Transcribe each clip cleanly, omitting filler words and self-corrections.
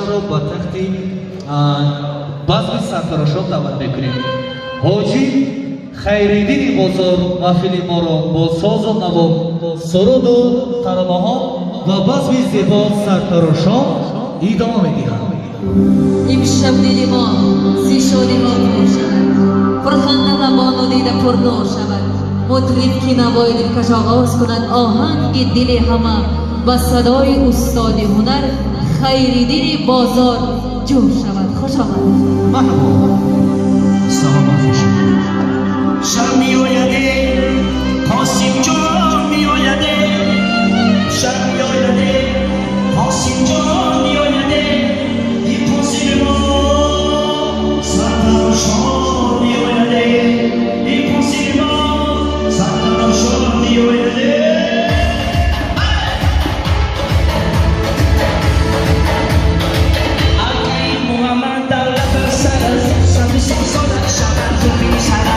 Равшанро ба тахти базми сартарошон даъват мекунем. Ҳоҷӣ Хайриддини Бозор маҳфили моро бо созу наво, суруду таронаҳо ва базми зебо сартарошон идома медиҳанд. Имшаб дили мо зи шодиҳо пур шавад, пурханда лабону дида пурнур шавад. Мутриб, ки навои дилкаш оғоз кунад, оҳанги дили ҳама ба садои устоди ҳунар Хайриддини Бозор ҷӯр шавад. Хуш омад. Марҳабо, саломат бошед. Шаб меояде, Қосим ҷон меояде, шаб меояде, Қосим ҷон меояде, ин Қосими мо сартарошон меояде, ин Қосими мо сартарошон меояде. Акаи Муҳаммад давлат сара саду сола шавад, тупи сара.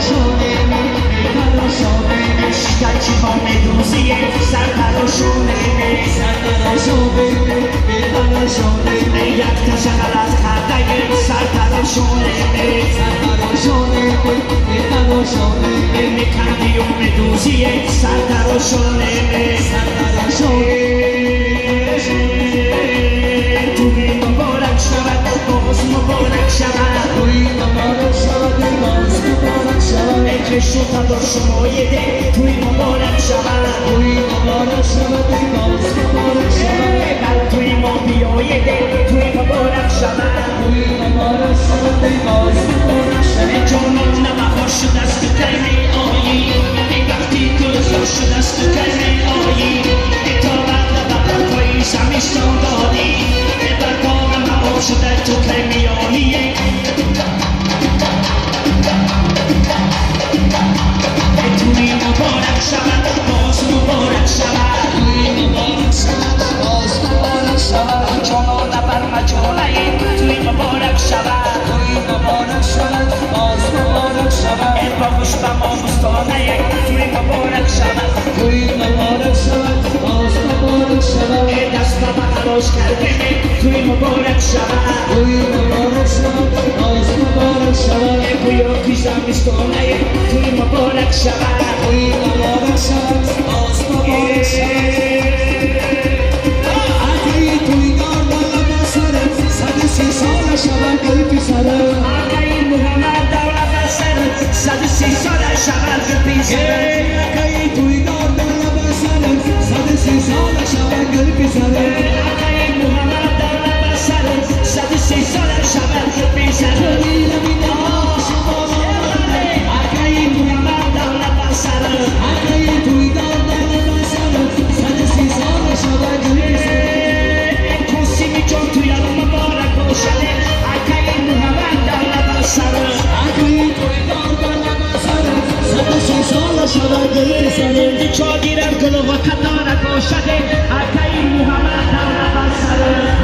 میتراشانه میتراشانه شکرچی ها میدوزیه سرتراشانه سرتراشانه میتراشانه یک تشغل از خرده سرتراشانه سرتراشانه میتراشانه میکندی و میدوزیه سرتراشانه سرتراشانه توی مبارک شود باز مبارک شود توی مبارک شود باز مبارک شود ای کشو تدار شمایه ده توی مبارک شود توی مبارک شود باز مبارک شود بر توی ما بیایه ده توی مبارک شود توی مبارک شود باز مبارک شود جانان نبهار شده است تو کی می آیی ای وقتی گلزار شده است تو کی می آیی ای تا بعد به زمستان دادی ای برگان مهار شده تو کی می آیی ای توی مبارک شود باز مبارک شود توی مبارک شود باز مبارک شود جانان بر مجاله توی مبارک شود توی مبارک شود باز مبارک شود ای باغش به ما بستانه توی مبارک شود توی مبارک شود باز مبارک شود ای دست به بغلاش کرده توی مبارک شود توی مبارک شود باز مبارک شود ای گویا که زمستانه توی مبارک شود توی مبارک شود باز مبارک شود اگه توی دار بالا بسره 130 ساله شود گل پسره اگه محمد دولت بسره 130 ساله شود گل پسره اگه توی دار بالا بسره 130 ساله شود گل پسره اگه محمد دولت بسره 130 ساله شود گل پسره اگه محمد دولت بسره اگه توی دار بالا بسره 130 ساله شود گل پسره قاسمی جان توی مبارک باشد اگه محمد دولت بسره اگه توی دار بالا بسره 130 ساله شود گل پسره چاگیرم گل و کتارک باشد اگه محمد دولت بسره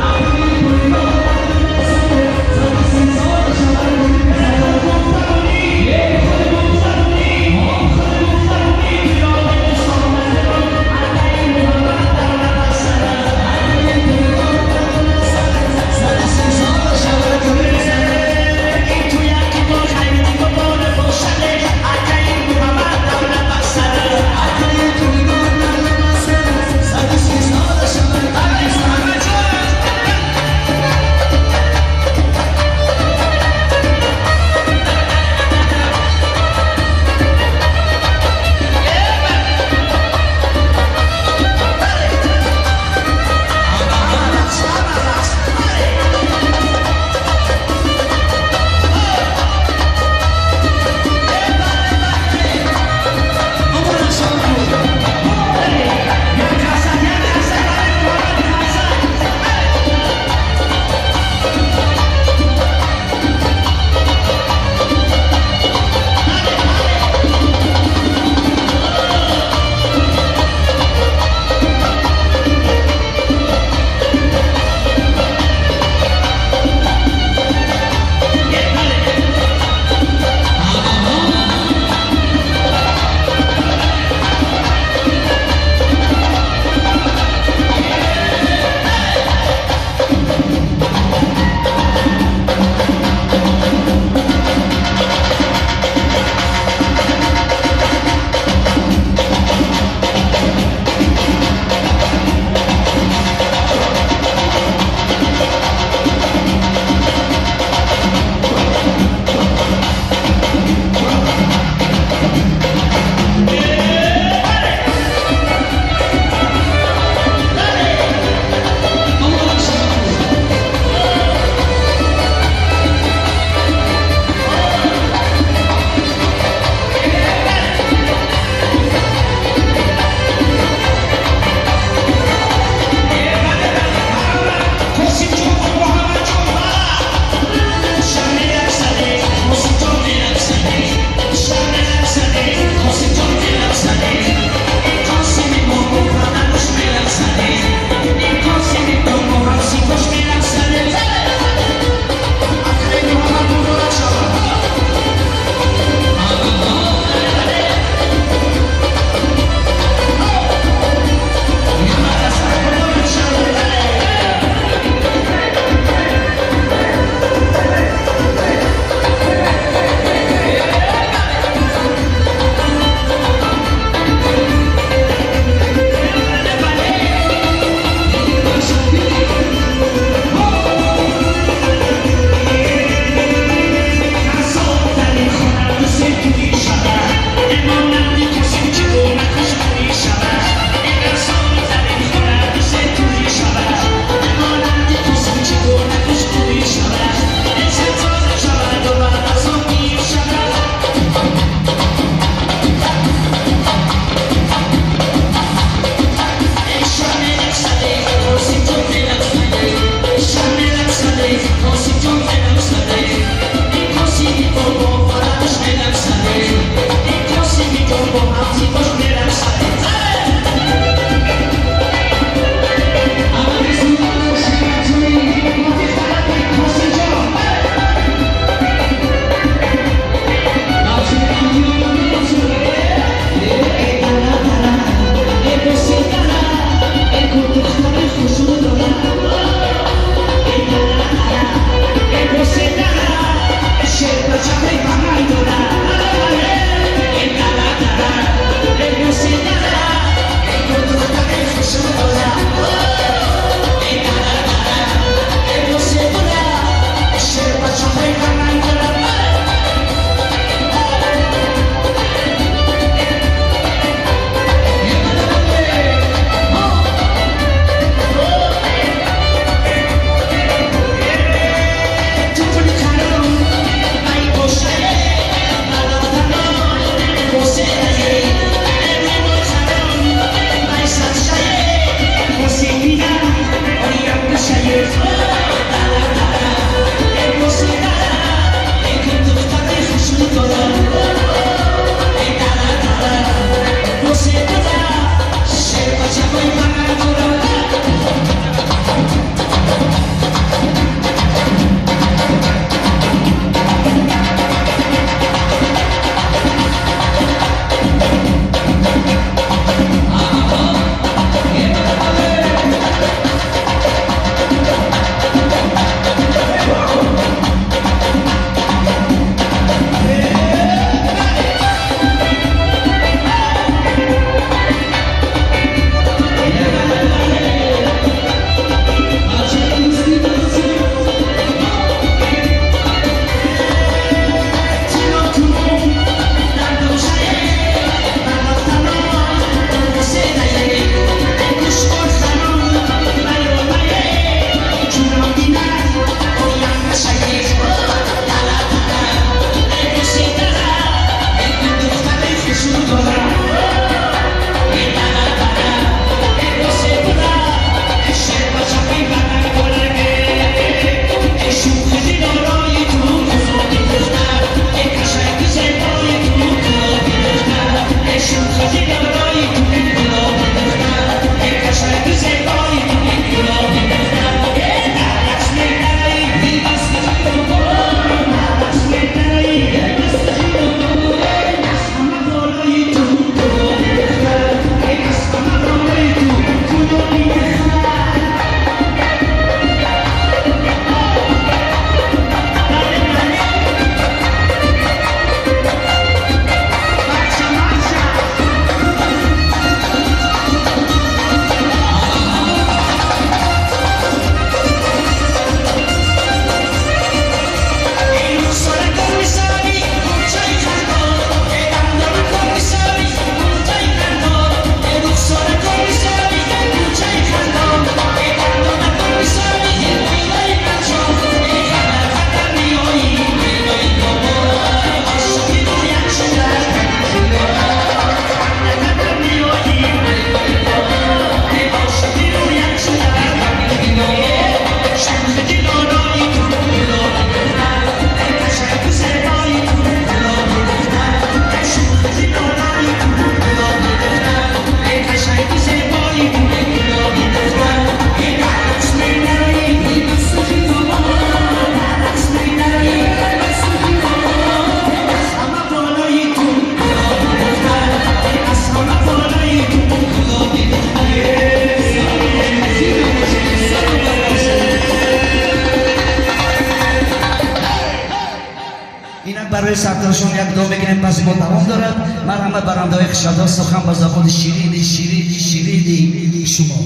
Сартарошон як дуо мекунем, пас мо давом дорад. Марҳамат, барандаҳои хушадо, сухан ба забони ширини ширини ширини шумо.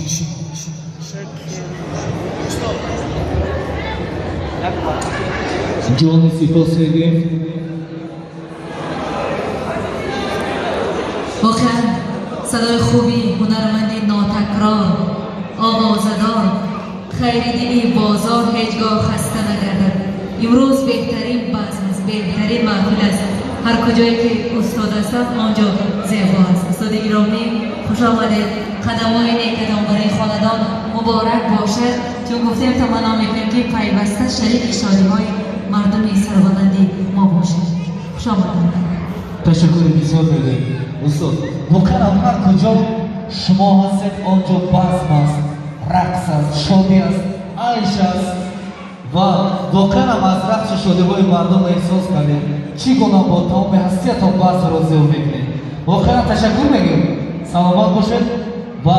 Ҷони сипос мегӯем. Воқеан садои хуби ҳунарманди нотакрор, овозадор Хайриддини Бозор ҳеҷ гоҳ хаста нагардад. Имрӯз беҳтарин базм аст, беҳтарин маҳфил аст. Ҳар куҷое ки устод ҳастанд, он ҷо зебо аст. Устоди гиромӣ, хуш омадед. Қадамҳои некатон барои хонадон муборак бошад. Чун гуфтем, таманно мекунем, ки пайваста шарики шодиҳои мардуми сарбаланди мо бошед. Хуш омадед. Ташаккури бисёр мегӯем, устод. Воқеан ҳар куҷо шумо ҳастед, он ҷо базм аст, рақс аст, шодӣ аст, айш аст ва воқеан аз рақсу шодиҳои мардум эҳсос кардем, чӣ гуна бо тамоми ҳастиятон базмро зебо мекунед. Воқеан ташаккур мегӯем, саломат бошед ва